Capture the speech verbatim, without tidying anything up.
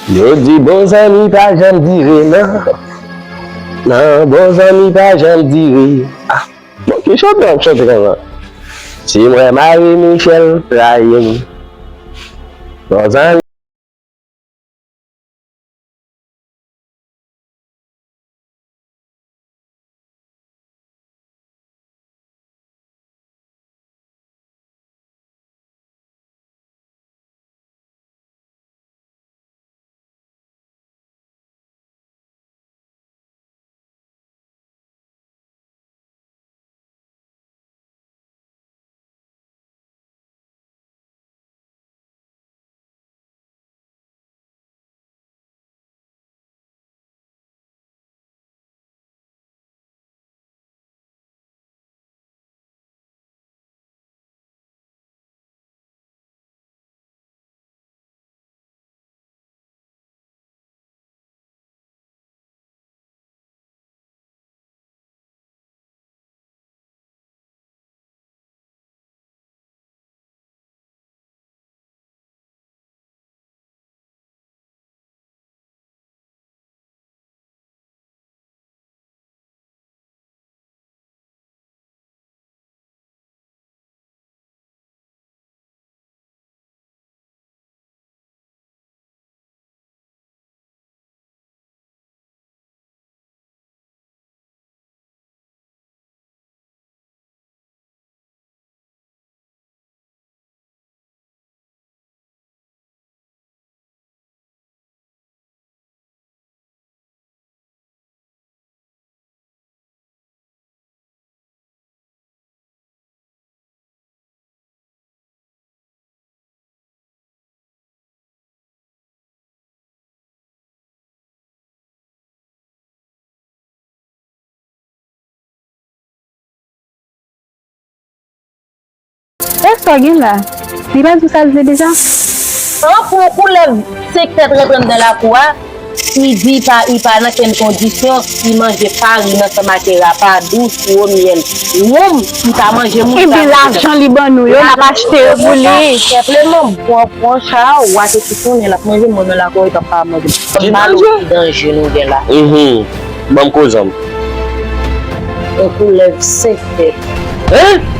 Yo di bon zanmi pa janm dire, non. Non, bon zanmi pa janm dire. Ah, bon, ki chante w ap chante konsa? Si m wè Marie Michel trayi m. Bon zanmi. Sa sa gen la? Li pa di w sa l vle deja? An pou yon koulèv senk tèt rantre anndan lakou a, li di pa, li pa nan kenn kondisyon, li manje pari nan sanm ak rapadou, siwo myèl. Wonm, li pa manje moun sa. Ebyen lajan li ban nou yo, n ap achte yo pou li. Senpleman, pran, pran cha a, w ate ki konnen l ap manje moun nan lakou a, li p ap pa manje. Ki manje? Ki danje nou gen la? Mhm. Ban m koze m. Yon koulèv senk tèt. Hein?